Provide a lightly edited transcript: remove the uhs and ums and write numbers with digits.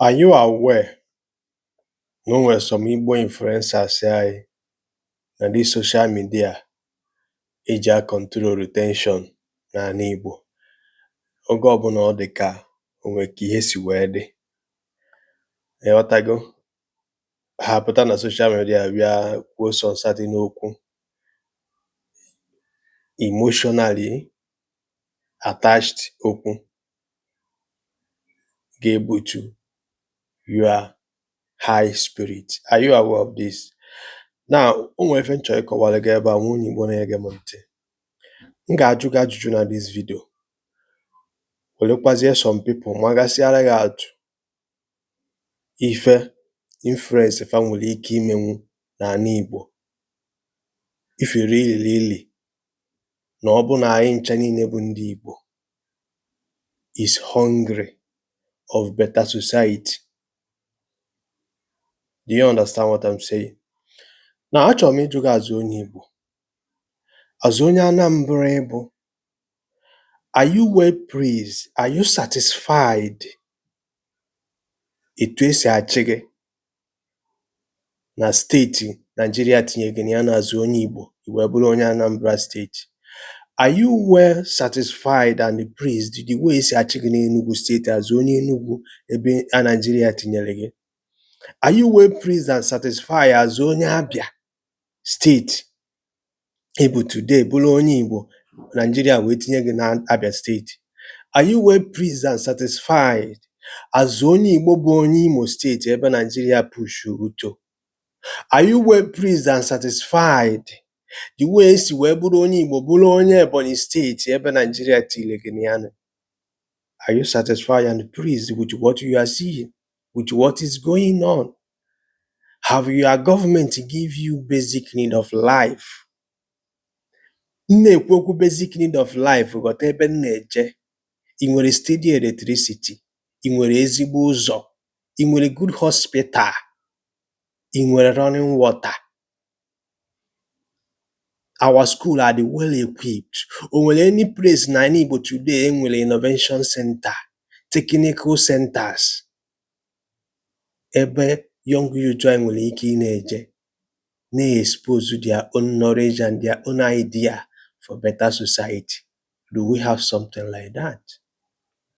Are you aware na o nwere some Igbo influencers anyị na this social media eji a control tension n'ala Igbo oge ọbụla ọ dị ka o nwee ka ihe si wee dị, ịghọtago? Ha pụta na social media bịa kwuo some certain okwu emotionally attached, okwu ga-ebutu your high spirit. Are you aware of this? Now, o nwere ife m chọrọ ịkọwara gị ebe a. Nwa onye Igbo na-ege m ntị, m ga-ajụ gị ajụjụ na this video, werekwazie some people magasịara gị atụ ife influence fa nwere ike imenwu n'ala Igbo if you really really na ọ bụ na anyị ncha niile bụ ndị Igbo is hungry of better society. Do you understand what I'm saying? Now, achọrọ m ịjụ gị as onye Igbo, as onye Anambra ị bụ, are you well pleased? Are you satisfied etu esi achị gị na steeti Nigeria tinye gị na ya na as onye Igbo i wee bụrụ onye Anambra Steeti? Are you well satisfied and pleased the way esi achị gị n'Enugu Steeti as onye Enugu ebe a Nigeria tinyere gị? Are you well pleased and satisfied as onye Abia Steeti ị bụ today, bụrụ onye Igbo, Nigeria wee tinye gị na Abia Steeti? Are you well pleased and satisfied as onye Igbo bụ onye Imo Steeti ebe Nigeria push to? Are you well pleased and satisfied the way esi wee bụrụ onye Igbo, bụrụ onye Ebonyi Steeti ebe Nigeria tiri gị na ya nọ? Are you satisfied and pleased with what you are seeing, with what is going on? Have your government give you basic need of life? M na-ekwu okwu basic need of life, ghọta ebe m na-eje. Ị nwere steady electricity? Ị nwere ezigbo ụzọ? Ị nwere good hospital? Ị nwere running water? Our school, are they well equipped? O nwere any place na ala Igbo today e nwere innovation center, technical centers ebe young youth anyị nwere ike ị na-eje na-expose their own knowledge and their own idea for better society? Do we have something like that?